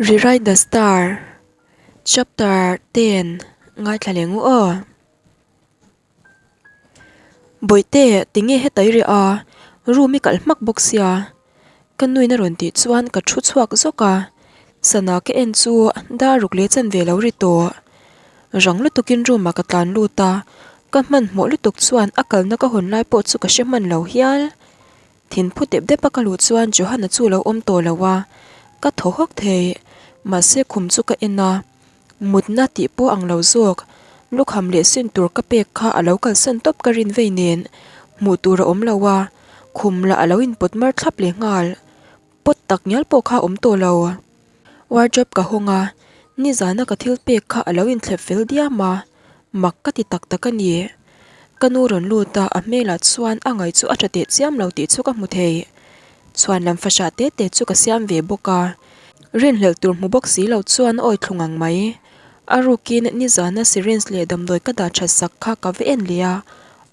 Rewrite the Star Chapter 10 Ngaithla leh ngu aw. Bawihte, tinge heta i reh a? Room i kalh hmak bawk sia. Ka nuin a rawn tih chuan ka thu chhuak zawk a. Sana ka en chu dar ruk leh chanve lo ri tawh. Rang lutukin room ah ka tlan lut a, ka hmanhmawh lutuk chuan a kalna ka hawn lai pawh chu ka hre hman lo hial. Thinphu dep dep a ka luh chuan Johanna chu lo awm tawh lo a, ka thaw hawk thei. Mahse khum chu ka en a, mutna tih pawh ang lo zawk. Lukham leh sin tur ka pek kha a lo kalsan tawp ka rin vei nen hmuh tur a awm lo a, khum lah a lo inpawt mar thlap leh nghal. Pot tak ngial pawh kha a awm tawh lo. Wardrobe ka hawng a, nizana ka thil pek kha a lo inthlep fel diam a, mak ka ti tak tak a ni. Ka nu rawn lut a, a hmelah chuan a ngaih chu a tha teh chiam lo tih chu ka hmu thei. Chhuan lam fahrah te te chu ka siam ve bawk a, rinhlelh tur hmu bawk si lo chuan a awi thlung ang mai. A rukin nizana syringe leh damdawi ka dah that sak kha ka va en leh a,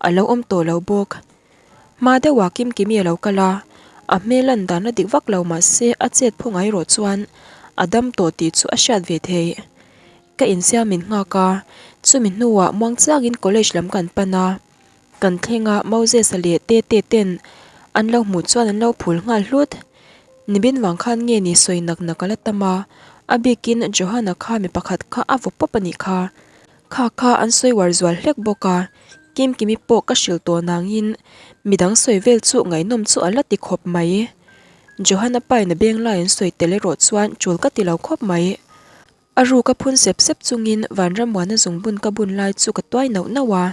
a lo awm tawh lo bawk. Hma deuhah Kimkimi a lo kal a, a hmel lan dan la dik vak lo mahse a chet phu ngai rawh chuan a dam tawh tih chu a hriat ve theih. Ka insiam min nghak a, chumi hnuah muangchangin college lam kan pan a, kan thleng a Moses-a leh Tete ten an lo hmuh chuan an lo phul nghal hlut. Nibin vang khan nge ni sawi nak nak a la tam a, a bikin Johan-a kha mi pakhat kha a vaw pawp a nih kha. Kha kha an sawi uar zual hlek bawk a, Kimkimi pawh ka hrilh tawh nangin midang sawi vel chu ngaihnawm chu a la ti khawp mai. Johanna pain a beng lai an sawi tel erawh chuan tul ka ti lo khawp mai. A ruk a phun sep sep chungin Vanrammuana zungbun ka bun lai chu ka tuai nauh nauh a.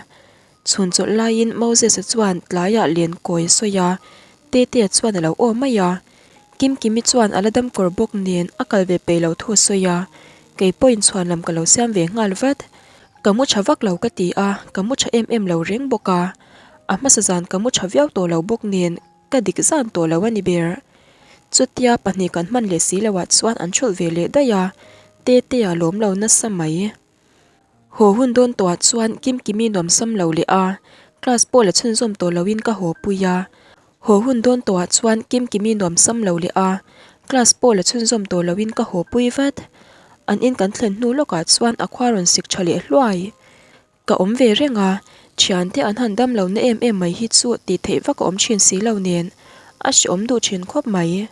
Chhun chawlh laiin Moses-a chuan tlaiah len kawi a sawi a, Tetea chuan a lo aw mai a. Kimkimi chuan a la dam kawr bawk nen a kal ve peih lo thu a sawi a, kei pawhin chhuan lam ka lo siam ve nghal vat. Ka mu tha vak lo ka ti a, ka mu tha em em lo reng bawk a. A hmasa zan ka mu tha viau tawh lo bawk nen ka dik zan tawh lo a ni ber. Chutia pahnih kan hman leh si loah chuan an thulh ve leh daih a, Tetea lawm lo nasa mai. Haw hun dawn tawhah chuan Kimkimi nuamsam lo leh a, class pawh la chhunzawm tawh loin ka haw pui a. Haw hun dawn tawhah chuan Kimkimi nuamsam lo leh a, class pawh la chhunzawm tawh loin ka haw pui vat. An in kan thlen hnu lawkah chuan a khua rawn sik tha leh hluai. Ka awm ve reng a, thiante an han dam lo na em em mai hi chu tih theih vak a awm thin si lo nen, a hreawm duh thin khawp mai.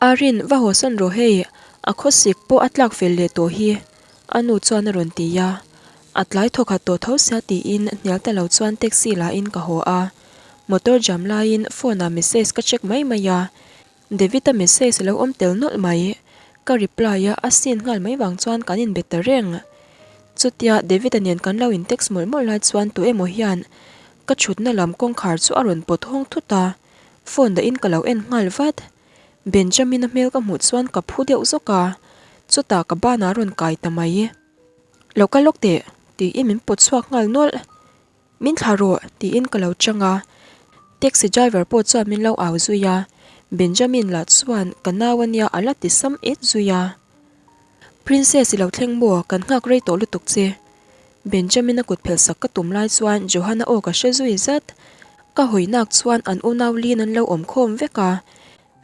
Arin, va haw sawn rawh hei, a khawsik pawh a tlak fel leh tawh hi, a nu chuan a rawn ti a. A tlai thawkhat tawh tho sia tiin hnial ta lo chuan taxi lahin ka haw a. Motor jam laiin phone ah message ka check mai mai a, David-a message a lo awm tel nawlh mai. Ka reply a, a seen nghal mai vang chuan kan inbe ta reng. Chutia David-a nen kan lo in text mawlh mawlh lai chuan tu emaw hian ka thutna lam kawngkhar chu a rawn pawt hawng thut a. Phone dahin ka lo en nghal vat. Benjamin-a hmel ka hmuh chuan ka phu deuh zawk a, chutah ka banah a rawn kai ta mai. Lo kal lawk teh, tiin min pawt chhuak nghal nawlh. Min thlah rawh, tiin ka lo chang a. Taxi driver pawh chuan min lo au zui a, Benjamin lah chuan ka nau a nia a la ti sam et zui a. Princess i lo thleng maw, kan nghak rei tawh lutuk che. Benjamin-a kut phelh sak ka tum lai chuan Johan-a aw ka hre zui zat. Ka hawi nak chuan an unau lin an lo awm khawm vek a,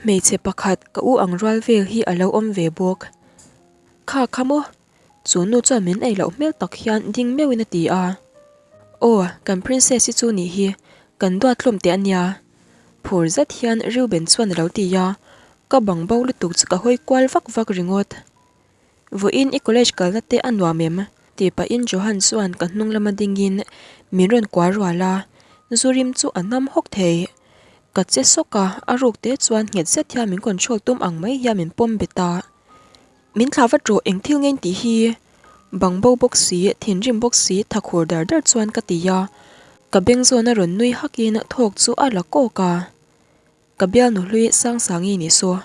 hmeichhe pakhat ka u ang rual vel hi a lo awm ve bawk. Kha kha maw? Chu nu chuan min ei loh hmel tak hian ding meuhin a ti a. Aw, kan princess hi chu nih hi, kan duat hlawm teh a nia. Phur zet hian Reuben chuan a lo ti a, ka bang bo lutuk chu ka hawi kual vak vak ringawt. Vawiin i college kalna te a nuam em? tih pahin Johan chuan ka hnung lama dingin min rawn kual rual a, zu rim chu a nam hawk thei. Ka che sawk a, a ruk te chuan nghet zet hian min control tum ang mai hian min pawm bet a. Min thlah vat rawh eng thil nge tih hi? Bang bo bawk si, thinrim bawk si, tha khur dar dar chuan ka ti a, ka beng zawn a rawn nui hakin thawk chu a la kawk a. Ka bialnu hlui Sangsangi ni saw.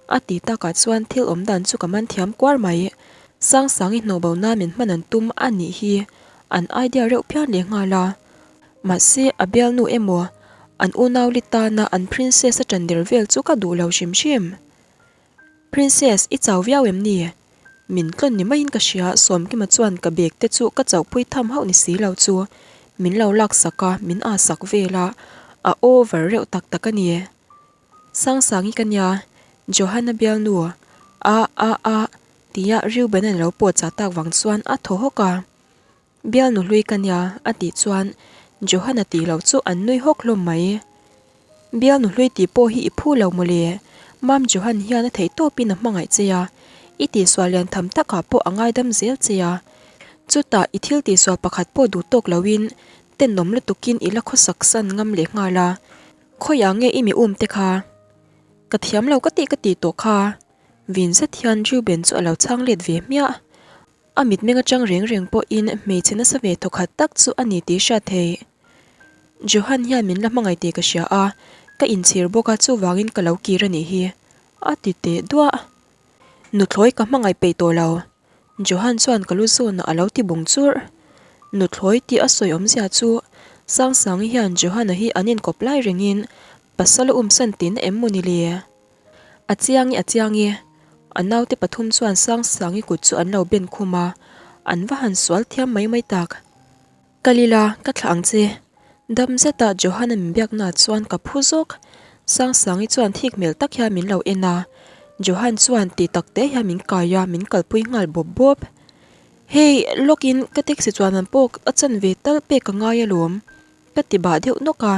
A ti takah chuan thil awm dan chu ka man thiam kuar mai. Sangsangi hnawhbo nan min hman an tum a nih hi an idea reuh phian leh nghal a. Mahse a bialnu emaw an unau li tana an princess a ṭan der vel chu ka duh lo hrim hrim. Princess, i chau viau em ni? Min tlawn ni maiin ka hria, Sawmkima chuan ka bag te chu ka chauhpui tham hauh ni si lo chu min lo laksak a, min aa sak vel a, a over reuh tak tak a ni. Sangsangi ka nia, Johanna bialnu, A a a tia Reuben-a'n a lo pawt chah tak vang chuan a thaw hawk a. Bialnu hlui ka nia a tih chuan Johan-a tih loh chu an nui hawk hlawm mai. Bialnu hlui tih pawh hi i phu lo mawle, Mam Johan hian a theih tawpin a hmangaih che a, i tihsual lian tham takah pawh a ngaidam zel che a. Chutah i thil tihsual pakhat pawh duh tawk loin tenawm lutukin i la khawsak san ngam leh nghal a, khawiah nge i mi um te kha? Ka thiam lo ka tih ka tih tawh kha. Vin zet hian Reuben chu a lo chhang let ve hmiah. A mitmeng atang reng reng pawhin hmeichhe nasa ve thawkhat tak chu a ni tih hriat theih. Johan hian min la hmangaih tih ka hria a, ka inchhir bawk a chuvangin ka lo kir a nih hi, a ti teh duah. Nuthlawi ka hmangaih peih tawh lo, Johan chuan ka lu zawnah a lo ti bung churh. Nuthlawi tih a sawi awmzia chu Sangsangi hian Johan-a hi an inkawp lai rengin pasal a umsan tihna em maw ni le? A chiang i a chiang i. A naute pathum chuan Sangsangi kut chu an lo ben khum a, an va han sual thiam mai mai tak. Ka lila, ka thlah ang che. Dam zeta Johanna min biakna chuan ka phu zawk. Sangsangi chuan thik hmel tak hian min lo en a, Johan chuan ti tak te hian min kai a, min kalpui nghal bawp bawp. Hei, lawkin ka taxi chuan an pawk a chanve tal pek ka ngai alawm. Ka ti bah deuh nawk a,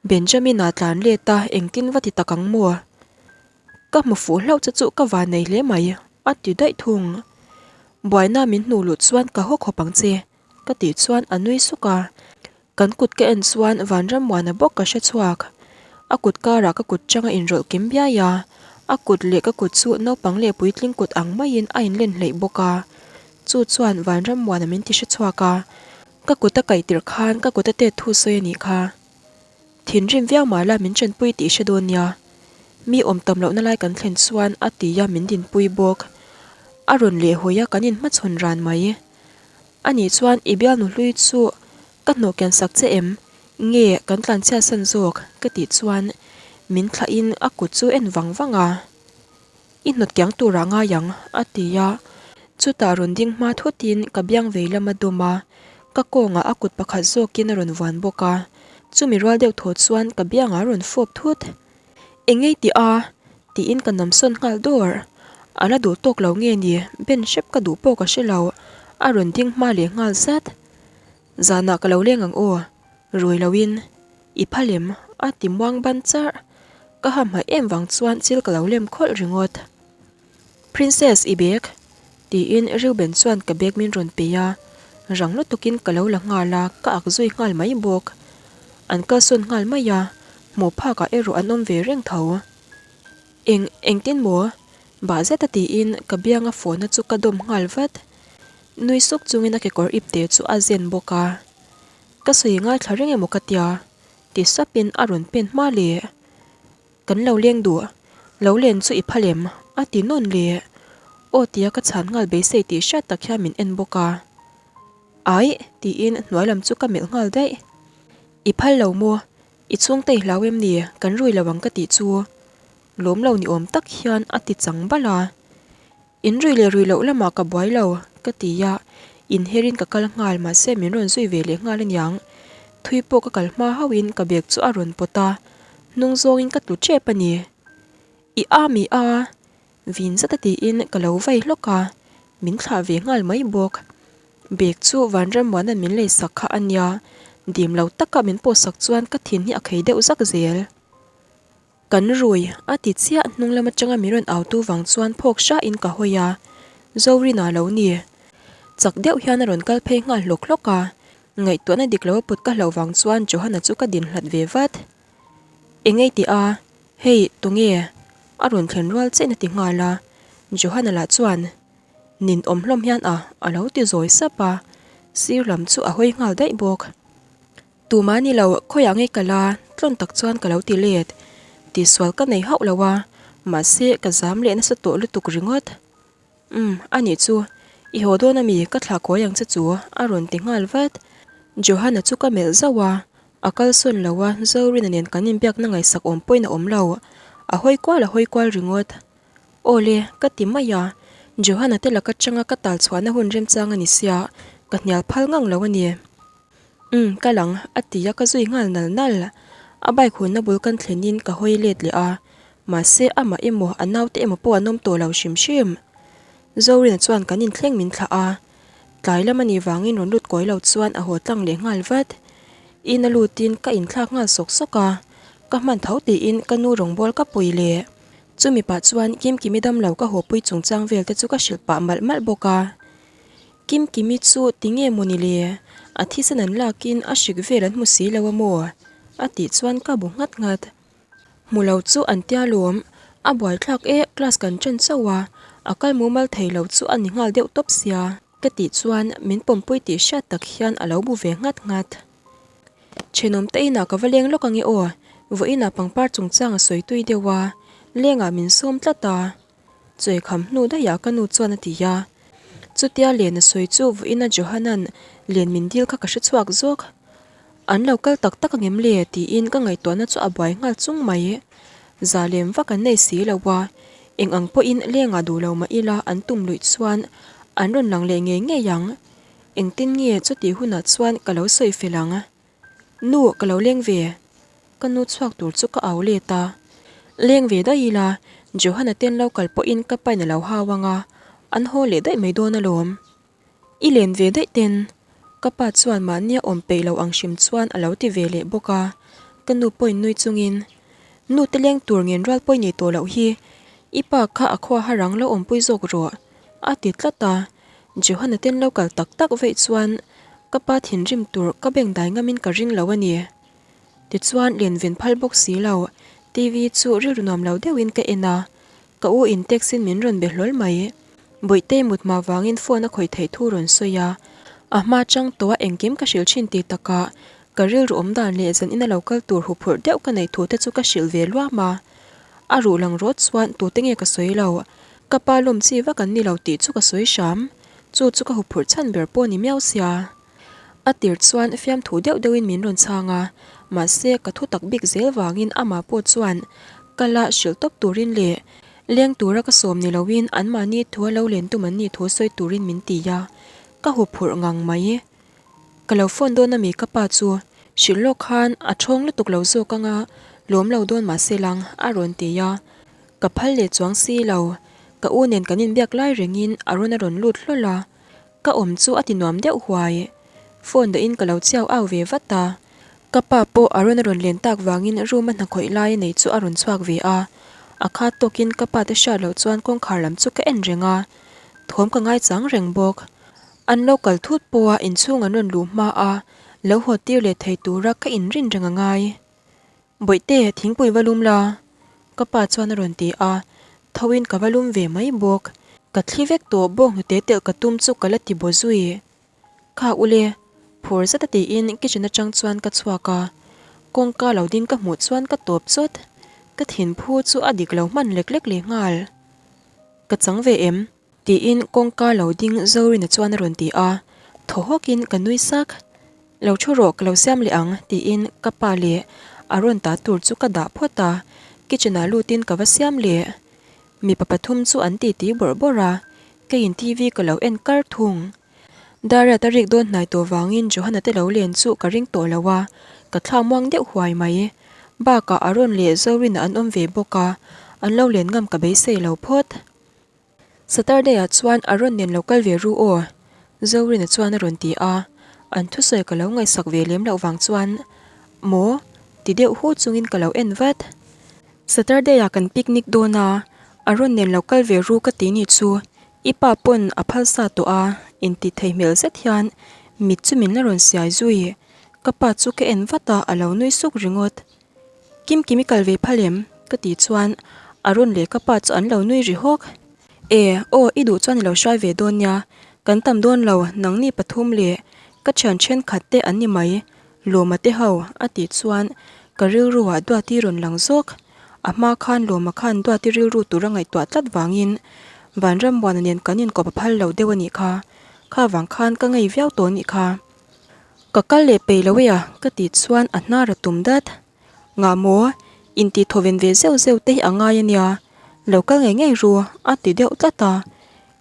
Benjamin-a tlan let a, engtin va ti tak ang maw? Ka hmu fuh hlauh che chu ka van nei hle mai, a ti daih thung. Buaina min hnuh luh chuan ka haw khawp ang che, ka tih chuan a nui suk a. Kan kut ka en chuan Vanrammuana bawk ka hre chhuak. A kut karah ka kut chang a inrawlh kim biai a, a kut leh ka kut chu naupang leh puitling kut ang maiin a inlen hleih bawk a. Chu chuan Vanrammuana min ti hre chhuak a, Ka kut a kaih tirh khan ka kut a tet thu sawi a nih kha. Thinrim viau mah la min ṭanpui tih hre dawn nia. Mi awm tam lohna lai kan thlen chuan a ti a min dinpui bawk. A rawn leh hawi a kan inhmachhawn ran mai. Anih chuan i bialnu hlui chu ka hnawh kian sak che em? Nge kan tlanchhiat san zawk? Ka tih chuan min thlahin a kut chu en vang vang a. I hnawt kiang turah ngai ang, a ti a. Chutah rawn ding hma thutin ka biang vei lam a dawm a, ka kawngah a kut pakhat zawkin a rawn vuan bawk a. Chumi rual deuh thaw chuan ka biangah a rawn fawp thut. Engei tih a? tiin ka namsawn nghal dawr. A la duh tawk lo nge ni, ben hrep ka duh pawh ka hre lo, a rawn ding hma leh nghal zat. Zanah ka lo leng ang aw, rui loin. I phal em? a ti muang ban charh. Ka ha hmaih em vang chuan chil ka lo lem khawlh ringawt. Princess i bag? tiin Reuben chuan ka bag min rawn pe a, rang lutukin ka lo la nghal a, ka ak zui nghal mai bawk. An kalsawn nghal mai a, hmuh phakah erawh an awm ve reng tho. Eng, engtin maw? Bah zeta tiin ka bianga phone-a chu ka dawm nghal vat. Nui suk chungin a kekawr ipte chu a zen bawk a. Ka sawi ngaithla reng emaw ka tia, ti sapin a rawn pen hma le. Kan lo leng duh, lo len chu i phal em? a ti nawn le. Aw tia ka chhan nghal beisei tih hriat tak hian min en bawk a. Aih, tiin hnuai lam chu ka melh nghal daih. I phal lo maw? I chhungte i hlau em ni? Kan rui lo ang ka tih chu. Lawm lo ni awm tak hian a ti chang balh a. In rui leh rui loh lamah ka buai lo, ka ti a, inherin ka kal nghal mahse min rawn zui ve leh nghal aniang. Thui pawh ka kal hma hauhin ka bag chu a rawn pawt a, hnung zawngin ka tlu tep a ni. I a mi a? Vin zata tiin ka lo vai hlawk a, min thlah ve nghal mai bawk. Bag chu Vanrammuana'n min leisak kha a nia, dim lo taka min pawhsak chuan ka thin hi a khei deuh zak zel. Kan rui, a ti chiah hnung lam atanga min rawn au tu vang chuan phawk hrahin ka hawi a, Zorina lo ni. Chak deuh hian a rawn kal phei nghal hlawk hlawk a, ngaihtuahna dik lo a put ka hlauh vang chuan Johanna chu ka din hlat ve vat. Engei tih a, hei tunge? A rawn thlen rual chiah in a ti nghal a, Johanna lah chuan nin awm hlawm hian a a lo ti zawi sap a, sir lam chu a hawi nghal daih bawk. Tumah ni lo, khawiah nge ka la, tlawn tak chuan ka lo ti let. Tihsual ka nei hauh lo a, mahse ka zam leh nasa tawh lutuk ringawt. Umm, a nih chu, i haw dawn ami, ka thlah kawi ang che chu, a rawn ti nghal vat. Johanna chu ka melh zauh a, a kalsawn lo a, Zorina nen kan inbiakna ngaihsak awm pawhin a awm lo, a hawi kual a hawi kual ringawt. Aw le, ka ti mai a, Johanna te laka tanga ka tal chhuahna hun remchang a ni sia, ka hnial phal ngang lo a ni. Umm, ka lang, a ti a ka zui nghal nal nal. A bike hunna bul kan thlenin ka hawi let leh a. Mahse amah emaw a naute emaw pawh an awm tawh lo hrim hrim. Zorina chuan kan inthleng min thlah a, tlai lam a nih vangin rawn lut kawi lo chuan a haw tlang leh nghal vat. In a lutin ka inthlak nghal sawk sawk a, ka hman tho tiin ka nu rawngbâwl ka pui leh. Chumi pah chuan Kimkimi damlo ka hawpui chungchang vel te chu ka hrilh pah malh malh bawk a. Kimkimi chu tinge mawni le? A thisen an lakin a hrik vel an hmu si lo a maw? A tih chuan ka bu nghat nghat. Hmu lo chu an tia lawm. A buaithlak e, class kan ṭan chauh a, a kal mumal thei lo chu a ni nghal deuh tawp sia. Ka tih chuan min pawmpui tih hriat tak hian a lo bu ve nghat nghat. Thenawm te inah ka va leng lawk ange aw, vawiinah pangpar chungchang a sawi tui deuh a, lengah min sawm tlat a. Chawi kham hnu daihah ka nu chuan a ti a. Chutia len a sawi chu vawiina Johanan len min dil kha ka hre chhuak zawk. An lo kal tak tak angem le tiin ka ngaihtuahna chu a buai nghal chung mai. Za lem vak an nei si lo a, eng ang pawhin lengah duh lo mah ila an tum luih chuan an rawn lang leh ngei ngei ang. Engtin nge chutih hunah chuan ka lo sawi fel ang? Nu, ka lo leng ve. Ka nu chhuak tur chu ka au let a. Leng ve daih ila, Johanna ten lo kal pawhin ka pain a lo hau ang a, an haw leh daih mai dawn alawm. I len ve daih ten. Ka pa chuan mahnia awm peih lo ang hrim chuan a lo ti ve leh bawk a, ka nu pawhin nui chungin, Nu te leng tur ngen rual pawhin nei tawh loh hi, i pa kha a khua har ang lo awmpui zawk rawh, a ti tlat a. Johanna ten lo kal tak tak veih chuan ka pa thinrim tur ka beng dai ngamin ka ring lo a ni. Tichuan len ven phal bawk si lo, TV chu rilru nuam lo deuhin ka en a, Ka u in text in min rawn be hlawl mai. Bawihte mut hma vangin phone a khawih theih thu rawn sawi a. A hma chang tawh a engkim ka hrilh thin ti takah ka rilru awm dan leh zan ina lo kal tur huphurh deuh ka neih thu te chu ka hrilh ve luam a. A ruh lang rawt chuan tute nge ka sawi lo. Ka pa lawm chi vak an ni lo tih chu ka sawi hram. Chu chu ka huphurh chhan ber pawh ni miau sia. A tir chuan fiamthu deuh deuhin min rawn chhang a, mahse ka thu tak bik zel vangin amah pawh chuan ka la hrilh tawp turin leh leng tura ka sawm ni loin anmahni thu a lo len tum an nih thu sawi turin min ti a, ka huphurh ngang mai. Ka lo phone dawn ami ka pa chu hrilh lawk khan a thawng lutuk lo zawk anga lawm lo dawn mahse lang a rawn ti a, ka phal leh chuang si lo. Ka u nen kan inbiak lai rengin a rawn a rawn lut hlawl a. Ka awm chu a ti nuam deuh huai. Phone dahin ka lo chiau au ve vat a. Ka pa pawh a rawn a rawn len tak vangin room a hna khawih lai a nei chu a rawn chhuak ve a. A khat tawkin ka pa te hriat loh chuan kawngkhar lam chu ka en reng a. Thawm ka ngaichang reng bawk. An lo kal thut pawha inchhung an rawn luh hma a, lo haw tir leh thei tura ka inrin reng a ngai. Bawihte, thingpui va lum la? Ka pa chuan a rawn ti a, thoin ka va lum ve mai bawk. Ka thli vek tawh bawk hnute telh ka tum chu ka la ti baw zui. Kha ule, phur zet a tiin kitchen atang chuan ka chhuak a, kawngka lo ding ka hmuh chuan ka tawp chawt. Ka thinphu chu a dik lo hman lek lek leh nghal. Ka chang ve em? Tiin kawngka lo ding Zorina chuan a rawn ti a, thaw hawkin ka nui sak. Lo thu rawh ka lo siam leh ang tiin ka pa leh a rawn ta tur chu ka dah phawt a, kitchen ah lutin ka va siam leh. Mipa pathum chu an titi bawrh bawrh a, keiin TV ka lo en kar thung. Dariat a rik dawn hnai tawh vangin Johanna te lo len chu ka ring tawh lo a, ka thla muang deuh huai mai. Bakah Aaron leh Zorina an awm ve bawk a, an lo len ngam ka beisei lo phawt. Saturday ah chuan a rawn nen lo kal ve ru aw, Zorina chuan a rawn ti a, an thusawi ka lo ngaihsak ve lem loh vang chuan Maw? ti deuh hu chungin ka lo en vat. Saturday ah kan picnic dawn a, a rawn nen lo kal ve ru ka ti ni chu i pa pawn a phal sa tawh a, inti thei hmel zet hian mit chu min la rawn siai zui. Ka pa chu ka en vat a, a lo nui suk ringawt. Kimkim i kal ve phal em? Ka tih chuan Arun leh ka pa chu an lo nui ri hawk. E, aw i duh chuan i lo hruai ve dawn nia, kan tam dawn lo, nangni pathum leh ka thian thenkhat te an ni mai, Lawma te ho, a tih chuan ka rilru ah Duati rawn lang zawk. A hma khan Lawma khan Duati rilru tur a ngaihtuah tlat vangin Vanrammuana nen kan inkawp a phal lo deuh a nih kha, kha vang khan ka ngei viau tawh a nih kha. Ka kal leh peih lo e a, ka tih chuan a hnar a tum dat. Ngah maw? Intih thawven ve zeuh zeuh te hi a ngai a nia, lo kal ngei ngei ru, a ti deuh tlat a.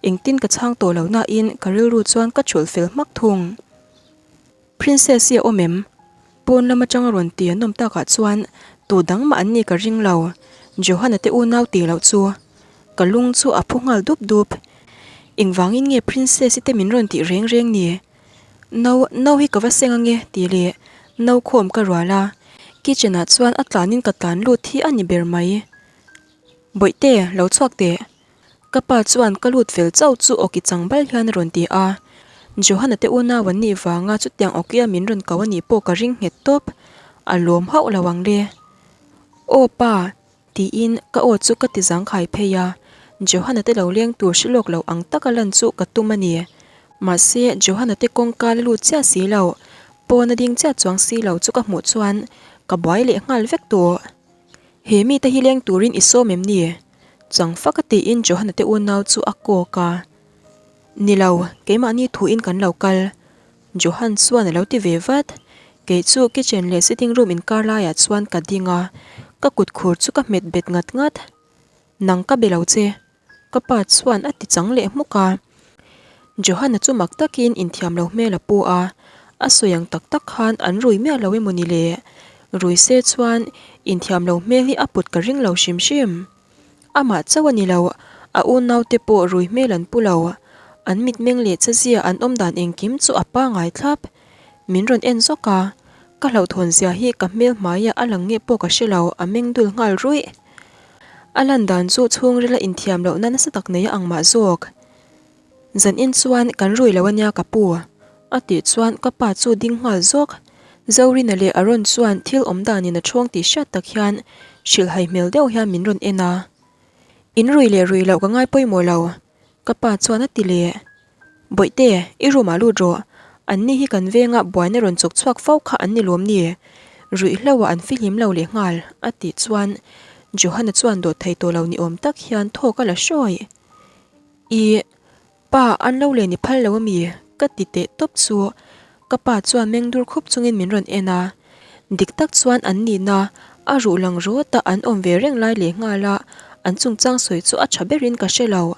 Engtin ka chhang tawh lo nain ka rilru chuan ka chulh fel hmak thung. Princess i a awm em? Pawn lam atanga rawn ti an awm takah chuan tu dang mah an nih ka ring lo. Johan-a te unau tih loh chu ka lung chu a phu nghal dup dup. Engvangin nge Princess-i te min rawn tih reng reng ni? No, no hi ka va seng ange tih leh no khawm ka rual a, kitchen ah chuan a tlanin ka tlan lut hi a ni ber mai. Bawihte, lo chhuak teh. Ka pa chuan ka lut fel chauh chu awki chang bal hian a rawn ti a, Johanna te unau an nih vanga chutiang awkia min rawn ko a nih pawh ka ring nghet tawp, a lawm hauh lo ang le. Aw pa, tiin ka aw chu ka ti zangkhai phei a, Johanna te lo leng tur hre lawk lo ang taka lan chu ka tum a ni. Mahse, Johanna te kawngka la lut chiah si lo, pawn a ding chiah chuang si lo chu ka hmuh chuan ka buai leh nghal vek tawh. He mite hi leng turin i sawm em ni? Chang fak a tiin Johana te unau chu a kawk a. Ni lo, keimahni thuin kan lo kal. Johan chuan a lo ti ve vat. Kei chu kitchen leh sitting room inkar laiah chuan ka ding a, ka kut khur chu ka hmet bet ngat ngat. Nang ka be lo che. Ka pa chuan a ti chang leh hmuk a. Johanna chu mak takin inthiam lo hmel a pu a, a sawi ang tak tak khan an rui miah lo emaw ni le? Rui se chuan inthiam lo hmel hi a put ka ring lo hrim hrim. Amah chauh a ni lo, a unaute pawh rui hmel an pu lo. An mitmeng leh chazia an awm dan engkim chu a pangai thlap. Min rawn en zawk a, ka hlauhthawn zia hi ka hmel hmaiah a lang nge pawh ka hre lo, a meng dul nghal ruih. A lan dan chu chhungrila inthiam lohna nasa tak nei a ang mah zawk. Zanin chuan kan rui lo ania ka pu, a tih chuan ka pa chu ding nghal zawk. Zorina leh Aaron chuan thil awm danin a ṭhawng tih hriat tak hian hrilhhai hmel deuh hian min rawn en a. In rui leh rui loh ka ngai pawimawh lo, ka pa chuan a ti leh. Bawihte, i room ah lut rawh. An ni hi kan venga buaina rawn chawk chhuak fo kha an ni lawm ni? Ruihhlo ah an fihlim lo leh nghal, a tih chuan Johana chuan dawt thei tawh lo ni awm tak hian thawk a la hrawi. I pa an lo len i phal lo a mi? Ka ti teh tawp chu ka pa chuan meng dur khup chungin min rawn en a. Dik tak chuan an nihna a ruh lang rawt a an awm ve reng lai leh nghal a, an chungchang sawi chu a tha berin ka hre lo.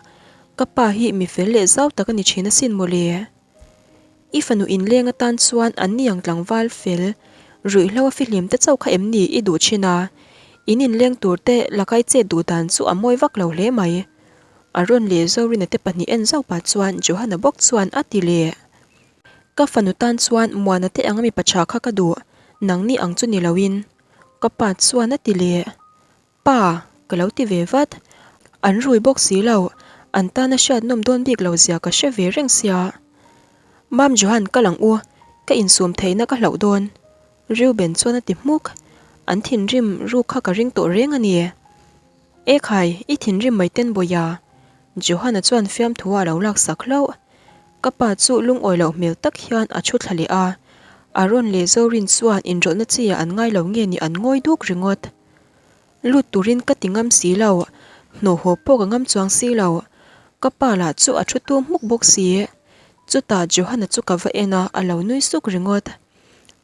Ka pa hi mi fel leh zau tak a ni thin asin mawle. I fanu inleng atan chuan an ni ang tlangval fel, ruihhlo a fihlim te chauh kha em ni i duh thin a? In inleng tur te lakai chet duh dan chu a mawi vak lo hle mai. Aaron leh Zorina te pahnih en zauh pah chuan Johana bawk chuan a ti leh. Ka fanu tan chuan Muana te anga mipa tha kha ka duh, nangni ang chu ni loin. Ka pa chuan a ti leh. Pa! Ka lo ti ve vat. An rui bawk si lo, an tana hriat nawm dawn bik lo zia ka hre ve reng sia. Mam Johan ka lang u, ka insum theihna ka hlauh dawn. Reuben chuan a ti hmuk. An thinrim ruk kha ka ring tawh reng a ni. Ekhai, i thinrim mai ten Bawia. Johan-a chuan fiamthu a lo laksak hlauh. Ka pa chu lungawi loh hmel tak hian a thu thla leh a. Aaron leh Zorin chuan inrawlhna chi ah an ngai lo nge ni an ngawi duk ringawt. Lut turin ka ti ngam si lo, hnawh haw pawh ka ngam chuang si lo. Ka pa lah chu a thu tum hmuk bawk si. Chutah Johanna chu ka va en a, a lo nui suk ringawt.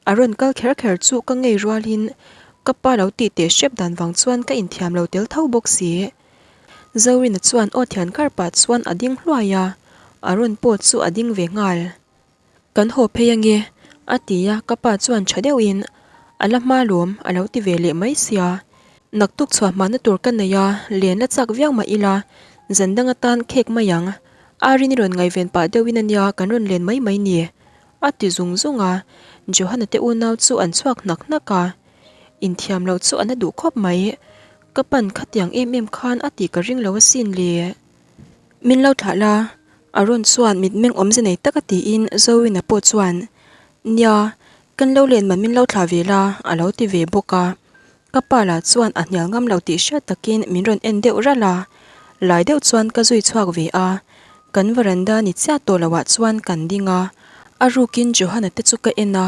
A rawn kal kher kher chu ka ngei rualin ka pa lo tih teh hrep dan vang chuan ka inthiam lo tel tho bawk si. Zorina chuan aw thian kar pah chuan a ding hluai a, a rawn pawh chu a ding ve nghal. Kan haw phei ange, a ti a, ka pa chuan tha deuhin, A la hma lawm, a lo ti ve leh mai sia. Naktuk chhuah hmahna tur ka nei a, len la chak viau mah ila, zan dang atan khek mai ang. Arin i rawn ngaihven pah deuhin ania kan rawn len mai mai ni, a ti zung zung a, Johana te unau chu an chhuak hnak hnak a. Inthiam loh chu a na duh khawp mai, ka pan khatiang em em khan a tih ka ring lo asin le. Min lo thlah la, Aaron chuan mitmeng awmze nei taka tiin Zorina pawh chuan, Nia, kan lo len man min lo thlah ve la, a lo ti ve bawk a. Ka pa lah chuan a hnial ngam lo tih hriat takin min rawn en deuh ralh a. Lai deuh chuan ka zui chhuak ve a, kan varanda ni chiah tawh loh ah chuan kan ding a. A rukin Johana te chu ka en a,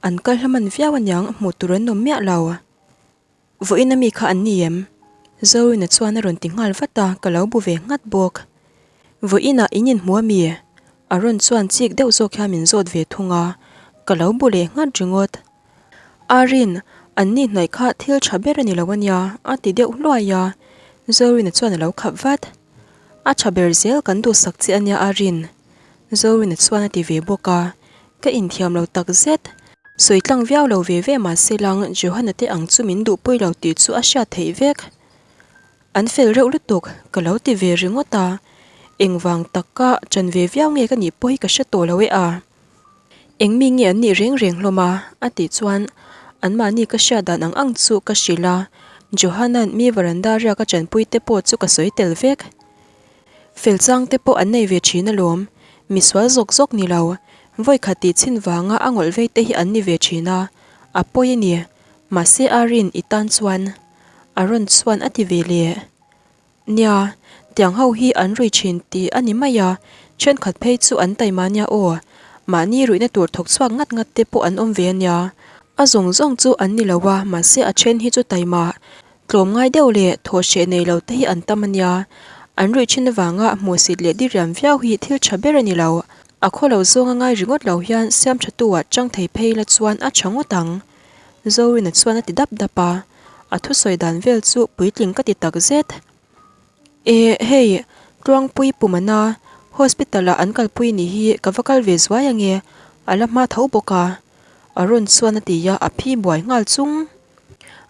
an kal hla man viau aniang hmuh tur an awm miah lo. Vawiin ami kha an ni em? Zorina chuan a rawn ti nghal vat a, ka lo bu ve nghat bawk. Vawiinah in inhmu ami? Aaron chuan chik deuh zawk hian min zawt ve thung a, ka lo bu leh nghat ringawt. Arin, an ni hnaih kha thil tha ber a ni lo ania, a ti deuh hluai a, Zorina chuan a lo khap vat. A tha ber zel kan duhsak che ania Arin, Zorina chuan a ti ve bawk a, ka inthiam lo tak zet. Sawi tlang viau lo ve ve mah se lang Johanna te ang chu min duhpui lo tih chu a hriat theih vek. An fel reuh lutuk, ka lo ti ve ringawt a. Engvang taka ṭan ve viau nge ka nih pawh hi ka hre tawh lo e a. Eng mi nge an nih reng reng hlawm a? a tih chuan anmahni ka hriat dan ang ang chu ka hrilh a, Johanan mi varanda riak a ṭanpui te pawh chu ka sawi tel vek. Fel chang te pawh an nei ve ṭhin alawm, misual zawk zawk ni lo, vawikhat tih chhin vanga a ngawlh vei te hi an ni ve ṭhin a, a pawi a ni, mahse Arin i tan chuan a rawn chuan a ti ve leh. Nia, tiang ho hi an rui thin tih a ni mai a, thenkhat phei chu an taima nia aw. Mahni ruihna tur thawk chhuak ngat ngat te pawh an awm ve a nia. A zawng zawng chu an ni lo a, mahse a then hi chu taima, tlawm ngai deuh leh thawh hreh nei lo te hi an tam a nia. An ruih thin avanga hmuhsit leh diriam viau hi thil tha ber a ni lo. A khaw lo zawnga ngai ringawt lo hian siam tha tu ah chang thei phei la chuan a tha ngawt ang. Zorina chuan a ti dap dap a. A thusawi dan vel chu puitling ka ti tak zet. E, hei, Tluangpui Pumana, hospital ah an kalpui ni hi ka va kal ve zuai ange, a la hma tho bawk a. A rawn chuan a ti a, a phi buai nghal chung.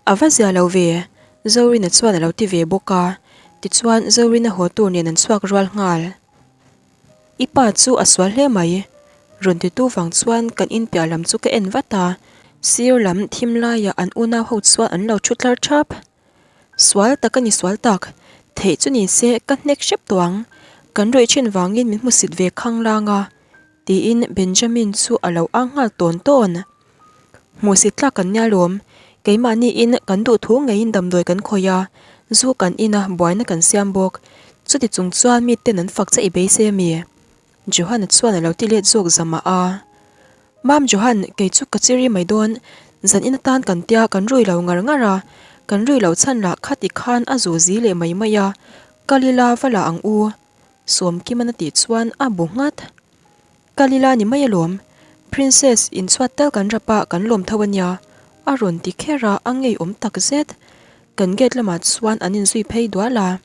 A va zia lo ve, Zorina chuan a lo ti ve bawk a. Tichuan Zorina haw tur nen an chhuak rual nghal. I pa chu a sual hle mai. Rawn titu vang chuan kan in piah lam chu ka en vat a, sir lam thim laiah an unau ho chuan an lo thu tlar thap. Sual tak a ni sual tak, theih chu ni se ka hnek hrep tawh ang, kan ruih thin vangin min hmusit ve khang lang a, tiin Benjamin chu a lo ang nghal tawn tawn. Hmuhsit tlak kan nia lawm, keimahniin kan duh thu ngeiin damdawi kan khawih a, zu kan in a, buaina kan siam bawk. Chuti chung chuan miten an fak che i beisei a mi? Johan-a chuan a lo ti let zawk zamah a. Mam Johan, kei chu ka chiri mai dawn, zan in atan kan tia kan rui lo ngar ngar a, kan rui lo chhan lah khati khan a zu zi leh mai mai a, kal ila va la ang u. Sawmkiman a tih chuan a bu nghat. Kal ila ni mai alawm, Princess in chhuat tal kan rap a kan lawm tho ania, a rawn ti kher a, a ngeiawm tak zet. Kan gate lamah chuan an inzui phei dual a.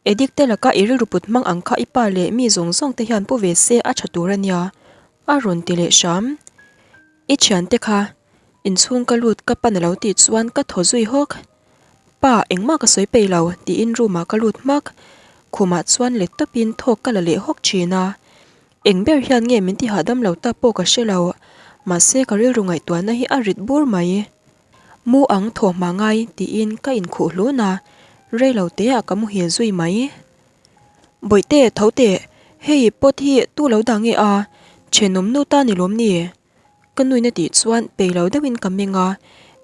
Edik te laka i rilru put hmang ang kha i pa leh mi zawng zawng te hian pu ve se a tha tur ania, a rawn ti leh hram. I thiante kha inchhung ka lut ka pan alo tih chuan ka thaw zui hawk. Pa, engmah ka sawi peih lo, tiin room ah ka lut hmak. Khumah chuan let tawpin thawk ka la leh hawk thin a. Eng ber hian nge min ti hahdam lo ta pawh ka hre lo. Mahse ka rilru ngaihtuahna hi a rit bur mai. Mu ang thaw hma ngai, tiin ka inkhuh hlun a, rei lo teah ka muhil zui mai. Bawihte, tho teh, hei pot hi tu lo dah nge a, thenawm nu ta ni lawm ni? Ka nuin a tih chuan pei lo deuhin ka meng a,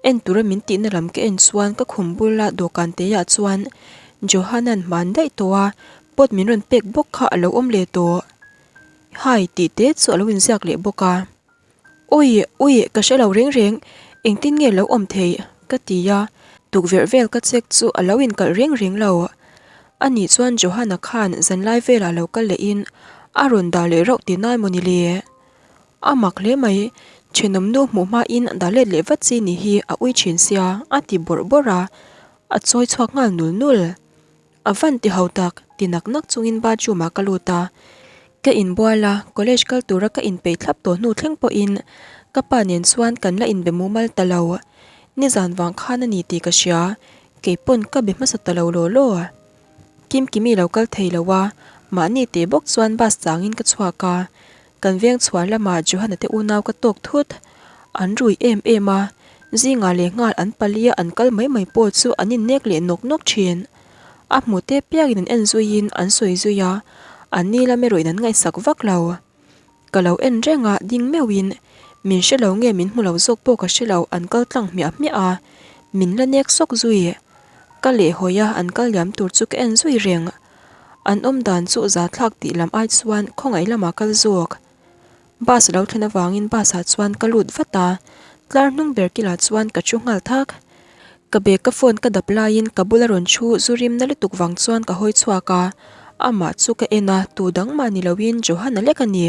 en tura min tihna lam ka en chuan ka khum bula dawhkan teiah chuan Johanan hman daih tawh a, pot min rawn pek bawk kha a lo awm leh tawh. Hai tih te chu a lo inziak leh bawk a. Ui, ui, ka hre lo reng reng, engtin nge lo awm theih? ka ti a, tukverh vel ka check chu a lo inkalh reng reng lo. Ani chuan Johana khan zanlai velah lo kal lehin a rawn dah leh rauh ti nai maw ni le? A mak hle mai, thenawm nu hmuh hmain dah let leh vat chi ni hi a ui thin sia, a ti bawrh bawrh a, a chawi chhuak nghal nul nul. A van ti ho tak, ti nak nak chungin bathroom ah ka lut a, ka inbual a, college kal tura ka inpeih thlap tawh hnu thleng pawhin ka pa nen chuan kan la inbe mumal ta lo. Nizan vang khan a ni tih ka hria, keipawn ka be hmasa ta lo law law. Kimkimi lo kal thei lo a, mahni teh bawk chuan bus changin ka chhuak a, kan veng chhuah lamah Johana te unau ka tawk thut. An rui em em a, zingah leh nghal an palia an kal mai mai pawh chu an innek leh nawk nawk thin. A hmuh te piangin an en zuiin an sawi zui a, an ni lam erawhin an ngaihsak vak lo. Ka lo en reng a, ding meuhin, min hre lo nge min hmu lo zawk pawh ka hre lo, an kal tlang hmiah hmiah a, min la nek sawk zui. Ka lehhawi a, an kal liam tur chu ka en zui reng. An awm dan chu zathlak tih lam ai chuan khawngaih lamah kal zawk. Bus a lo thlen avangin bus ah chuan ka lut vat a, tlar hnung ber kilah chuan ka thu nghal thak. Ka bag ka phone ka dap laiin ka bula rawn thu zu rim na lutuk vang chuan ka hawi chhuak a, amah chu ka en a, tu dang mah ni loin Johan-a lek a ni.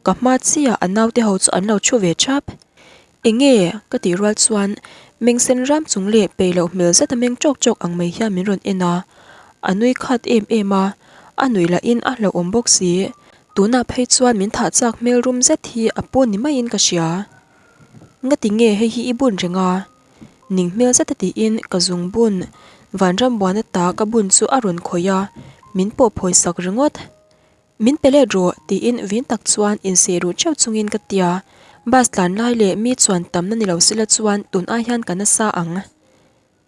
Ka hma chiah a naute ho chu an lo thu ve thap. Enge? ka tih rual chuan meng sen ram chung leh peih loh hmel zet a meng tawk tawk ang mai hian min rawn en a, a nui khat em em a, a nuih lahin a hlauhawm bawk si. Tunah phei chuan min thah chak hmel rum zet hi a pawn ni maiin ka hria. Ngati nge hei hi i bun reng a? Ning hmel zet a tiin ka zung bun. Vanrambuana ta ka bun chu a rawn khawih a, min pawh phawi sak ringawt. Min pe let rawh tiin vin tak chuan inseh ruh theuh chungin ka tia. Bus tlan lai leh mi chuan tamna ni lo sila chuan tun ai hian ka nasa ang.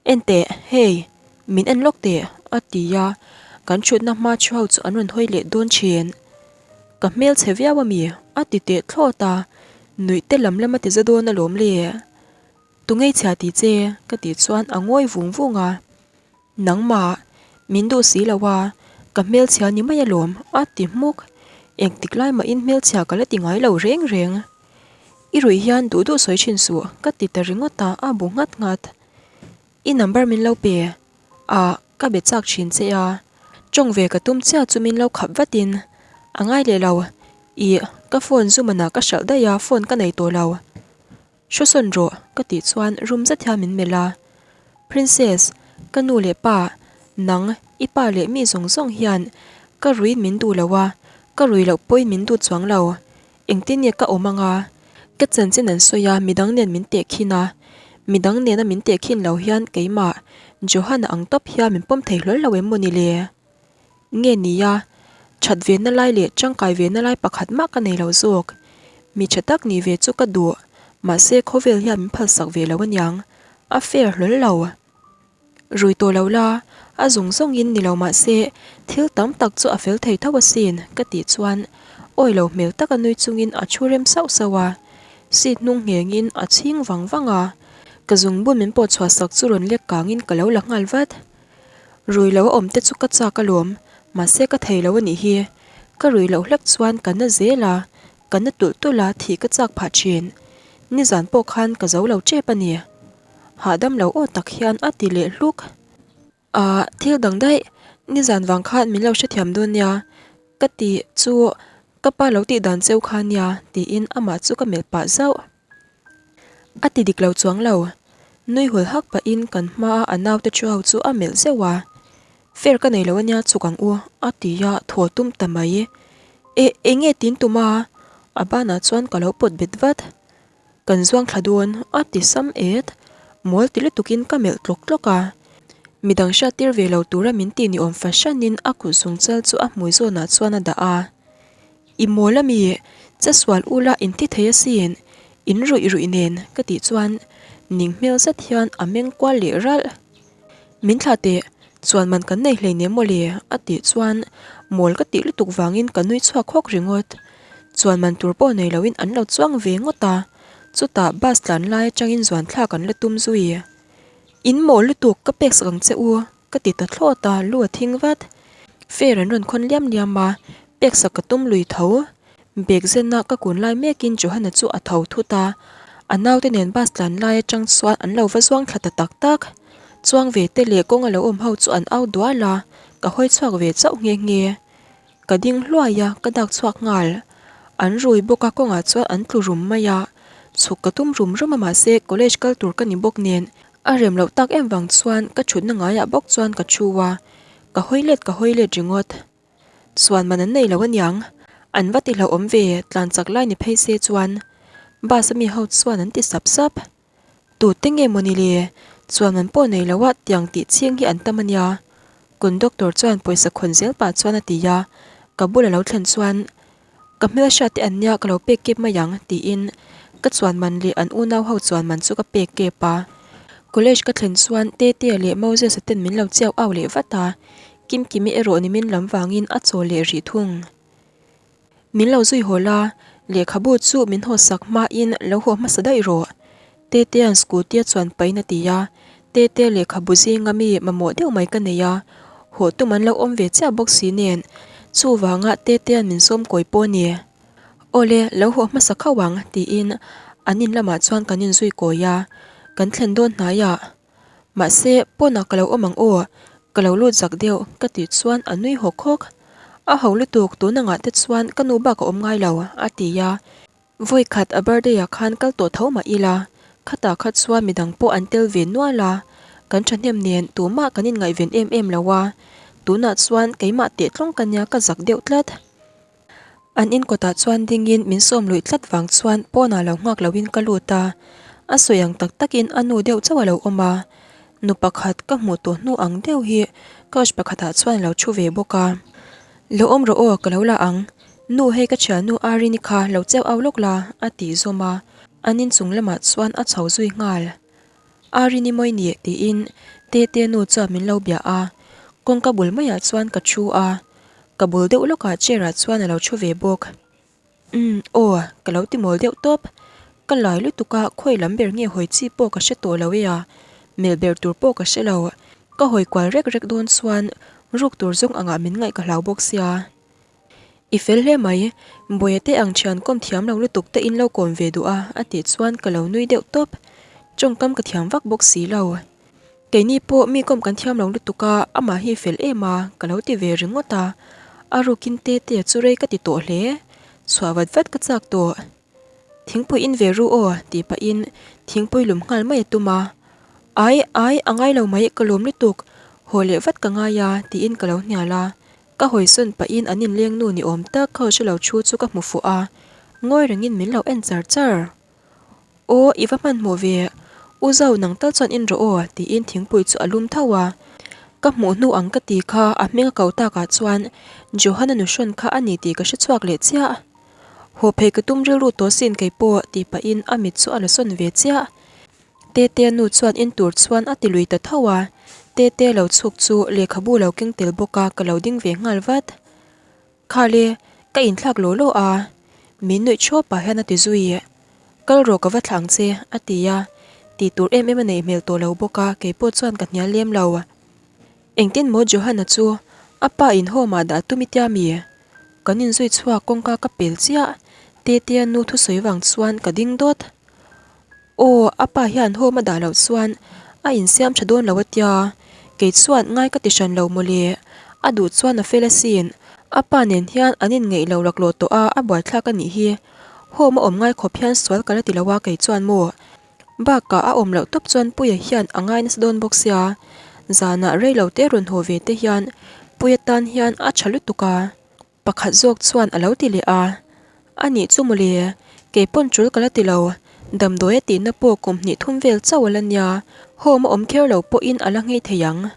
En teh, hei, min en lawk teh, a ti a, kan thutna hma thu ho chu an rawn hawi leh dawn thin. Ka hmel chhe viau a mi, a ti teh thlawt a, nuih te lam lam a ti za dawn alawm le. Tu ngei chhia ti che, ka tih chuan a ngawi vung vung a. Nangmah, min duh si lo a, ka hmelchhia ni mai alawm, a ti hmuk. Engtik lai mahin hmelchhia ka la ti ngai lo reng reng. I ruih hian duh duh sawi thin suh, ka ti ta ringawt a, a bu nghat nghat. I number min lo pe a, ka be chak thin che a. Tawng ve ka tum chiah chu min lo khap vatin, A ngai leh lo, ih, ka phone zu manah ka hralh daih a, phone ka nei tawh lo. Hrusawn rawh, ka tih chuan rum zet hian min melh a. Princess, ka nu leh pa, nang, i pa leh mi zawng zawng hian ka ruiin min duh lo a, ka rui loh pawhin min duh chuang lo. Engtin nge ka awm anga? Ka chanchin an sawi a, midang nen min tehkhin a. Midang nena min tehkhin lo hian keimah, Johan-a ang tawp hian min pawm thei hlawl lo em maw ni le? Nge nia, that ve na lai leh tangkai ve na lai pakhat mah ka nei lo zawk. Mi tha tak nih ve chu ka duh, mahse khawvel hian min phalsak ve lo aniang, a fair hlawl lo. Rui tawh lo la, a zawng zawngin ni lo mahse thil tam tak chu a fel thei tho asin ka tih chuan awi lo hmel taka nui chungin a thu rem sauh sauh a, seat hnung nghengin a chhing vang vang a, ka zungbun min pawh chhuah sak chu rawn lek kangin ka lo la nghal vat. Rui lo a awm te chu ka chak alawm, mahse ka thei lo a nih hi. Ka rui loh hlek chuan ka na zel a, ka na tulh tulh a, thih ka chak phah thin. Nizan pawh khan ka zo lo tep a ni. Hahdam lo aw tak hian a ti leh hluk. Ahh, thil dang daih, nizan vang khan min lo hrethiam dawn nia, ka ti chu ka pa lo tih dan cheu kha nia, tiin amah chu ka melh pah zauh. A ti dik lo chuang lo. Nui hul hak pahin kan hmaa a naute thu ho chu a melh zeuh a. Fair ka nei lo ania chhuk ang u, a ti a, thaw tum ta mai. E, eng nge tin tum a? A banah chuan ka lo pawt bet vat. Kan zuang thla dawn, a ti sam et. Mawl ti lutukin ka melh tlawk tlawk a. Midang hriattir ve lo tura min tih ni awm fahranin a kut zungchal chu a hmui zawnah chuan a dah a. I mawl a mi, che sual ula in ti thei asin, in ruih ruih nen ka tih chuan ning hmel zet hian a meng kual leh ralh. Min thlah teh, chuan man kan nei hleinem maw le a tih chuan mawl ka tih lutuk vangin ka nui chhuak hawk ringawt. Chuan man tur pawh nei loin an lo chuang ve ngawt a, chutah bus tlan lai atangin zuan thlak an la tum zui. In mawl lutuk ka pek sak ang che u. Ka ti ta thlawt a, lu a thing vat. Fair an rawn khawn liam liam a, peksak ka tum lui tho. Bag zenna ka kun lai mekin Johanna chu a tho thut a, a naute nen bus tlan lai atang chuan an lo va zuang thla ta tak tak. Chuang ve te leh kawng a lo awm ho chu an au dual a, ka hawi chhuak ve chauh nghe nghe. Ka ding hluai a, ka dak chhuak nghal. An rui bawk a, kawngah chuan an tlu rum mai a. Chhuk ka tum rum rum a mahse college kal tur ka ni bawk nen a rem loh tak em vang chuan ka thutna ngaiah bawk chuan ka thu a, ka hawi let ka hawi let ringawt. Chuan man an nei lo aniang, an va ti hlauhawm ve, tlan chak lai ni phei se chuan bus a mi ho chuan an ti sap sap. Tute nge mawni le? Chuan an pawh nei lo a, tiang tih ching hi an tam ania. Conductor chuan pawisa khawn zel pah chuan a ti a, ka bul a lo thlen chuan, Ka hmelhriat te an nia ka lo pek kep mai ang, tiin ka chuan man leh an unau ho chuan man chu ka pek kep a. College ka thlen chuan Tetea leh Moses-a ten min lo chiau au leh vat a, Kimkimi erawh nimin lam vangin a chawl leh rih thung. Min lo zui haw la, lehkhabu chu min haw sak hmain lo haw hmasa daih rawh. Tetea'n scooty a chuan pahin a ti a, Tete lehkhabu zinga mi mamawh deuh mai ka nei a, haw tum an lo awm ve chiah bawk si nen, chuvanga Tetea'n min sawm kawi pawh a ni. Awle, lo haw hmasa khauh ang, tiin an in lamah chuan kan inzui kawi a, kan thlen dawn hnaiah. Mahse, pawnah ka lo awm ang aw, ka lo lut zak deuh, ka tih chuan a nui hawk hawk. A ho lutuk, tun angah te chuan ka nu bak a awm ngai lo, a ti a. Vawi khat a birthday ah khan kal tawh tho mah ila, khatah kha chuan midang pawh an tel ve nual a, kan thahnem nen tumah kan inngaihven em em lo a, tunah chuan keimah teh tlawng ka nia ka zak deuh tlat. An in kawtah chuan dingin min sawm luih tlat vang chuan pawnah lo nghak loin ka lut a, a sawi ang tak takin a nu deuh chauh a lo awm a. Nu pakhat ka hmuh tawh hnu ang deuh hi couch pakhatah chuan a lo thu ve bawk a. Lo awm rawh aw, ka lo la ang. Nu hei ka thiannu Arini kha lo cheu au lawk la, a tih zawm a. An inchung lamah chuan a chho zui nghal. Arini mawi ni tiin Tete nu chuan min lo bia a. Kawngka bul maiah chuan ka thu a. Ka bul deuh lawkah chair ah chuan a lo thu ve bawk. Umm aw, ka lo ti mawl deuh tawp. Ka lai lutuk a, khawi lam ber nge hawi chi pawh ka hre tawh lo e a, melh ber tur pawh ka hre lo. Ka hawi kual rek rek dawn chuan ruk tur zawng angah min ngaih ka hlau bawk sia. I fel hle mai, Bawiha te ang thian kawm thiam lo lutuk te in lo kawm ve duh a, a tih chuan ka lo nui deuh tawp. Tawngkam ka thiam vak bawk si lo. Keini pawh mi kawm kan thiam lo lutuk a, amah hi fel em a, ka lo ti ve ringawt a. A rukin tete chu rei ka ti tawh hle. Chhuah vat vat ka chak tawh. Thingpui in ve ru aw, tih pahin thingpui lum nghal mai a tum a. Ai, ai, a ngai lo mai, ka lawm lutuk. Haw leh vat ka ngai a, tiin ka lo hnial a. Ka hawisawn pahin an inleng nu ni awm tak couch a lo thu chu ka hmu fuh a, ngawi rengin min lo en char char. Aw, i va hmanhmawh ve. U Zau, nang tal chuan in rawh aw, tiin thingpui chu a lum tho a. Ka hmuh hnu ang ka ti kha a hming a ko takah chuan Johanna nuhrawn kha a ni tih ka hre chhuak leh chiah. Haw phei ka tum rilru tawh sin kei pawh, tih pahin a mit chu a la sawn ve chiah. Tetea nu chuan in tur chuan a ti lui ta tho a. Tetea lo chhuk chu lehkhabu lo keng tel bawk a, ka lo ding ve nghal vat. Khale, ka inthlak law law a, min nuih thuap pah hian a ti zui. Kal rawh ka va thla ang che, a ti a. Tih tur em em a neih hmel tawh lo bawk a, kei pawh chuan ka hnial lem lo. Engtin maw Johanna chu a pa in home ah dah tum i tia mi? Kan inzui chhuak kawngka ka pel chiah, Tetea nu thusawi vang chuan ka ding dawt. Aw, a pa hian home a dah loh chuan a insiam tha dawn lo a tia, kei chuan ngai ka ti hran lo mawle, a duh chuan a fel asin, a pa nen hian an inngeih lo laklawh tawh a, a buaithlak a nih hi, home a awm ngai khawp hian sual ka la ti lo a kei chuan maw, bakah a awm loh tawp chuan Puia hian a ngai nasa dawn bawk sia, zanah rei lo te rawn haw ve te hian Puia tan hian a tha lutuk a. Pakhat zawk chuan a lo ti leh a, A nih chu mawle, kei pawn tul ka la ti lo, damdawi a tihna pawh kum hnih thum vel chauh a la nia, home a awm kher lo pawhin a la nghei thei ang.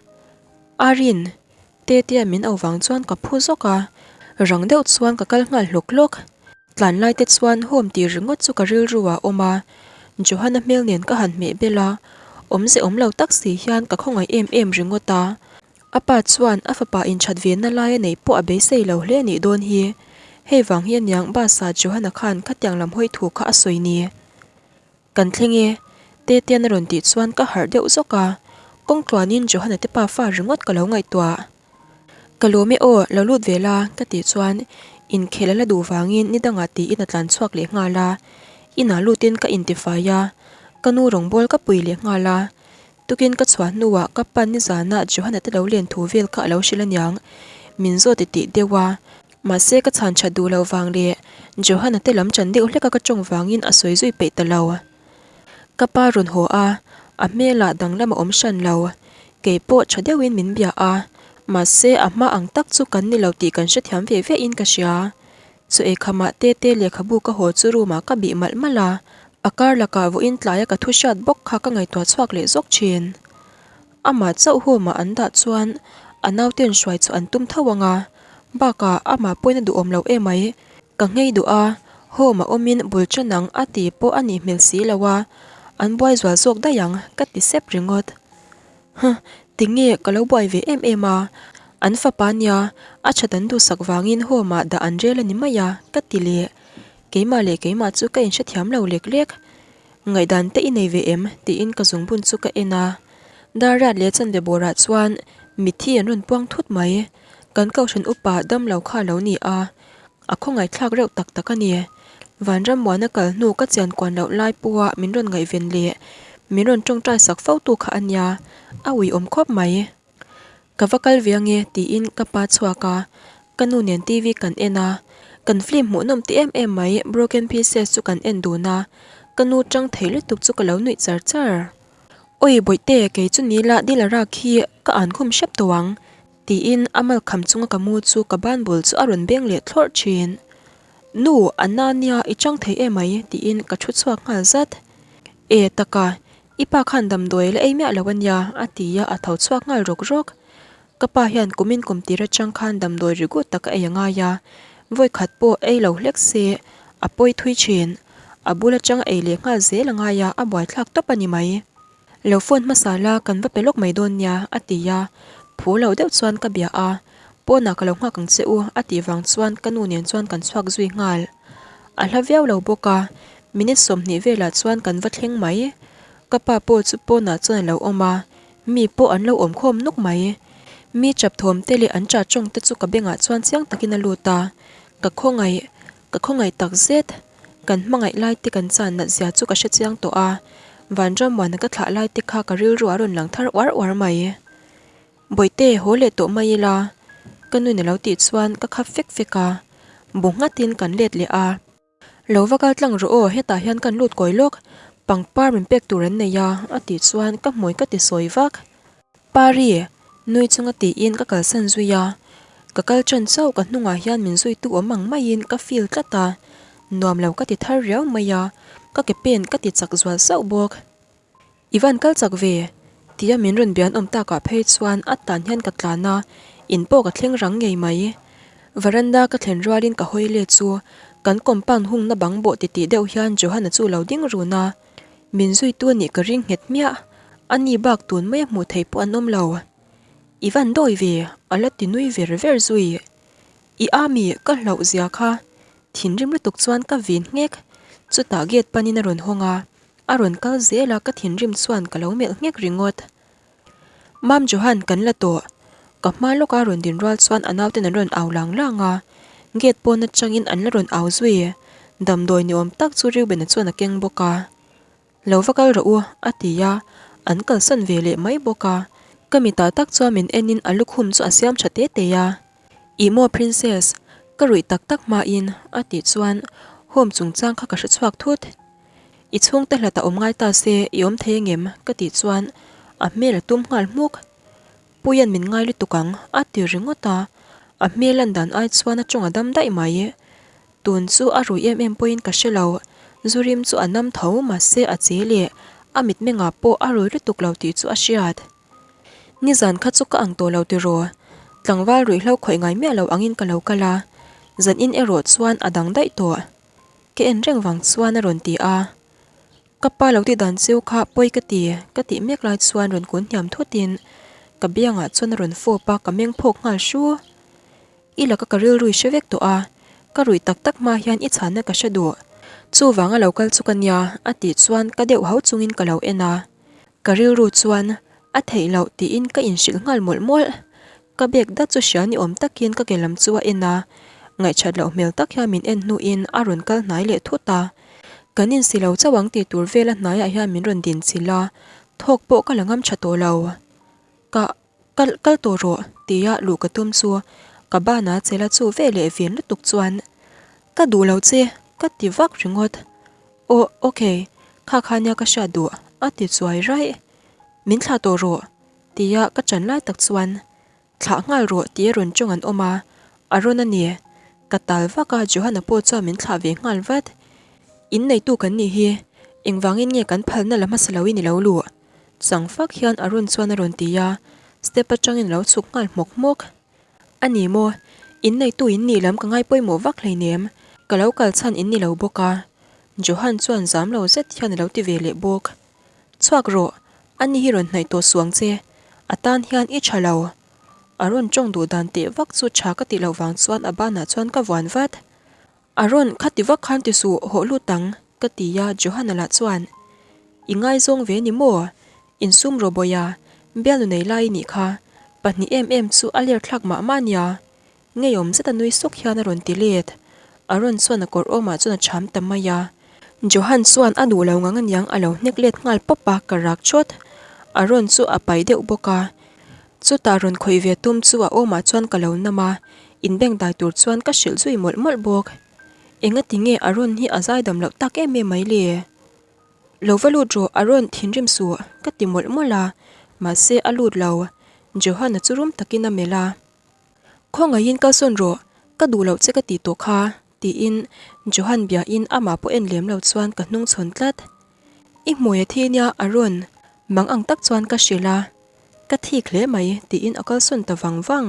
Arin, Tetea min au vang chuan ka phu zawk a, rang deuh chuan ka kal nghal hlawk hlawk. Tlan lai te chuan home tih ringawt chu ka rilru ah a awm a, Johanna hmel nen ka han hmeh bel a, awmze awm lo tak si hian ka khawngaih em em ringawt a. A pa chuan a fapa inthat venna lai a neih pawh a beisei lo hle a nih dawn hi. Hei vang hi aniang bus-ah Johanna khan khatiang lam hawi thu kha a sawi ni. Kan thleng e, Tetean a rawn tih chuan ka harh deuh zawk a, kawng tluanin Johanna te pa fa ringawt ka lo ngaihtuah. Ka lawm e aw, lo lut ve la, ka tih chuan inkhel a la duh vangin ni dangah tiin a tlan chhuak leh nghal a. Inah lutin ka intifai a, ka nu rawngbawl ka pui leh nghal a. Tukin ka chhuah hnuah ka pa nizanah Johanna te lo len thu vel kha a lo hrilh aniang, min zawt i tih deuh a. Mahse ka chhan that duh loh vang leh Johanna te lam chan deuh hleka ka tawng vangin a sawi zui peih ta lo. Ka pa rawn haw a, a hmelah danglam a awm hran lo. Kei pawh tha deuhin min bia a, mahse a hma ang tak chu kan ni lo tih kan hrethiam ve ve in ka hria. Chu eikhamah Tete lehkhabu ka haw chu room ah ka bih malh malh a, a kar lakah vawiin tlaia ka thu hriat bawk kha ka ngaihtuah chhuak leh zawk thin. Amah chauh home ah an dah chuan a nauten hruai chu an tum tho ang a, bakah amah pawhin a duhawm lo emai, ka nghei duh a, home ah awmin bul tan ang a ti pawh a nih hmel si lo a, an buai zual zawk daih ang ka ti sep ringawt. Huh, tinge ka lo buai ve em em a, an fapa nia, a that an duhsak vangin home ah dah an rel a ni mai a, ka ti leh. Keimah leh keimah chu ka inhrethiam lo lek lek. Ngaihdan te i nei ve em? tiin ka zungbun chu ka en a. Dar riat leh chanve bawrah chuan mitthi an rawn puang thut mai. Kan kohhran upa damlo kha a lo ni a. A khawngaihthlak reuh tak tak a ni. Vanram muana kal hnu ka chian kuan loh lai pawha min rawn ngaihven leh min rawn tawngtai sak fo tu kha a nia, a uiawm khawp mai. Ka va kal ve ange tiin ka pa chhuak a, ka nu nen TV kan en a, kan film hmuhnawm ti em em mai Broken Pieces chu kan en dun a, ka nu tang thei lutuk chu ka lo nuih char char. Awi bawihte kei chu ni la Dilara khi ka an khum hrep tawh ang. Tiin a mal kham chunga ka mu chu ka ban bul chu a rawn beng leh thlawrh thin. Nu, a na nia i chang thei em mai tiin ka thu chhuak nghal zat. E taka, I pa khan damdawi la ei miah lo a nia, a ti a, a tho chhuak nghal rawk rawk. Ka pa hian kumin kum tir atang khan damdawi rigut tak a ei a ngai a, vawi khat pawh ei lo hlek se a pawi thui thin. A bul atang a ei leh nghal zel a ngai a, a buaithlak tawp a ni mai. Lo phone hmasa la kan va pe lawk mai dawn nia, a ti a, phu lo deuh chuan ka bia a, pawnah ka lo nghak ang che u, a tih vang chuan ka nu nen chuan kan chhuak zui nghal. A hla viau lo bawk a, minute 20 velah chuan kan va thleng mai. Ka pa pawh chu pawnah chuan a lo awm a, mi pawh an lo awm khawm nuk mai. Mi chap thawm te leh an chah tawng te chu ka bengah chuan chiang takin a lut a, ka khawngaih, ka khawngaih tak zet. Kan hmangaih lai te kan chan nat zia chu ka hre chiang tawh a, Vanrammuana ka thlah lai te kha ka rilru a rawn lang thar uar uar mai. Bawihte, haw leh tawh mai ila, ka nuin a lo tih chuan ka khap fek fek a, bu nghatin kan let leh a. Lo va kal tlang rawh aw, hetah hian kan lut kawi lawk, pangpar min pek tur an nei a, a tih chuan ka hmui ka ti sawi vak. Pari, nui chunga tiin ka kalsan zui a, ka kal ṭan chauh ka hnungah hian min zuitu awm ang maiin ka feel tlat a, nuam lo ka ti thar riau mai a, ka ke pen ka ti chak zual sauh bawk. I van kal chak ve? tia min rawn bian awm takah phei chuan a tan hian ka tlan a, in pawh ka thleng rang ngei mai. Veranda ka thlen rualin ka hawi let chu kan compound hungna bang bawh titih deuh hian Johanna chu lo ding run a, min zuitu a nih ka ring nghet hmiah, a ni bak tun maia hmuh theih pawh an awm lo. I van dawi ve? a la ti nui ver ver zui. I ami ka hlauh zia kha thinrim lutuk chuan ka vin nghek, chutah gate panin a rawn hawng a, A rawn kal zel a, ka thinrim chuan ka lo melh nghek ringawt. Mam Johan, kan la tawh. Ka hma lawka rawn din rual chuan a nauten an rawn au lang lang a, gate pawn atangin an la rawn au zui. Damdawi ni awm tak chu Reuben-a chuan a keng bawk a. Lo va kal rawh u, a ti a, an kalsan ve leh mai bawk a. Ka mitah tak chuan min enin a lukhum chu a siam tha te te a. Ih maw Princess, ka ruih tak tak hmain, a tih chuan home chungchang kha ka hre chhuak thut. I chhungte hlat a awm ngai ta se i awm thei angem? ka tih chuan a hmel a tum nghal hmuk. Puia'n min ngai lutuk ang a ti ringawt a, a hmel lan dan ai chuan a tawng a dam daih mai. Tun chu a rui em em pawhin ka hre lo, zu rim chu a nam tho mahse a che leh a mitmengah pawh a rui lutuk lo tih chu a hriat. Nizan kha chu ka ang tawh lo tiraw? Tlangval ruihhlo khawih ngai miah lo angin ka lo kal a, zan in erawh chuan a dang daih tawh. Ka en reng vang chuan a rawn ti a, Ka pa lo tih dan cheu kha pawi ka ti, ka tih mek lai chuan rawn kun hniam thutin ka biangah chuan a rawn fawp a, ka meng phawk nghal hru. I laka ka rilru i hre vek tawh a, ka ruih tak tak hma hian i chhanna ka hre duh. Chuvanga lo kal chu ka nia, a tih chuan ka deuh hau chungin ka lo en a. Ka rilru chuan a theih loh tiin ka inhrilh nghal mawlh mawlh. Ka bag dat chu hria ni awm takin ka ke lam chu a en a, ngaihṭhat loh hmel tak hian min en hnuin a rawn kal hnai leh thut a. Kan insi lo chauh ang tih tur vela hnaiah hian min rawn din chilh a, thawk pawh ka la ngam ṭha tawh lo. Ka kal kal tawh rawh tia luh ka tum chu ka banah chela chu ve leh vin lutuk chuan ka duh lo che ka ti vak ringawt. Aw ok, kha kha nia ka hriat duh a ti chuai raih. Min thlah tawh rawh tia ka ṭan lai tak chuan thlah nghal rawh tia rawn ṭawng an awm a, a rawn a ni. Ka tal vak a, Johanna pawh chuan min thlah ve nghal vat. In neitu kan nih hi, engvangin nge kan phalna la hmasa loin i lo luh? Chang fak hian Arun chuan a rawn ti a, step aṭangin a lo chhuk nghal hmawk hmawk. A ni maw? In neitu in nih lam ka ngai pawimawh vak hleinem, ka lo kal chhan in ni lo bawk a. Johan chuan zam lo zet hian a lo ti ve leh bawk. Chhuak rawh, ani hi rawn hnaih tawh suang che, a tan hian i tha lo. A rawn tawng duh dan teh vak chu tha ka tih loh vang chuan a banah chuan ka vuan vat. A rawn kha ti vak khan ti suh, hawh lut ang, ka ti a, Johanna lah chuan, I ngaizawng ve ni maw? Insum rawh bawiha, bialnu nei lai i nih kha, pahnih em em chu a ler thlak mah mah nia. Ngeiawm zeta nui suk hian a rawn ti let. Aaron chuan a kawr awmah chuan a cham ta mai a. Johan chuan a duh lo ngang aniang a lo hnek let nghal pawp a, ka rak chawt. Aaron chu a pai deuh bawk a. Chutah rawn khawih ve tum chu a awmah chuan ka lo nam a, inbeng dai tur chuan ka hrilh zui mawlh mawlh bawk. Engati nge Aaron hi a zaidam loh tak em em mai le? Lo va lut rawh, Aaron thinrim suh, ka ti mawlh mawlh a, mahse a lut lo. Johan-a chu rum takin a melh a. Khawngaihin kalsawn rawh, ka duh loh che ka tih tawh kha, tiin Johan biain amah pawh en lem lo chuan ka hnung chhawn tlat. I hmui a thi nia Arun, mang ang tak chuan ka hrilh a, ka thik hle mai tiin a kalsawn ta vang vang.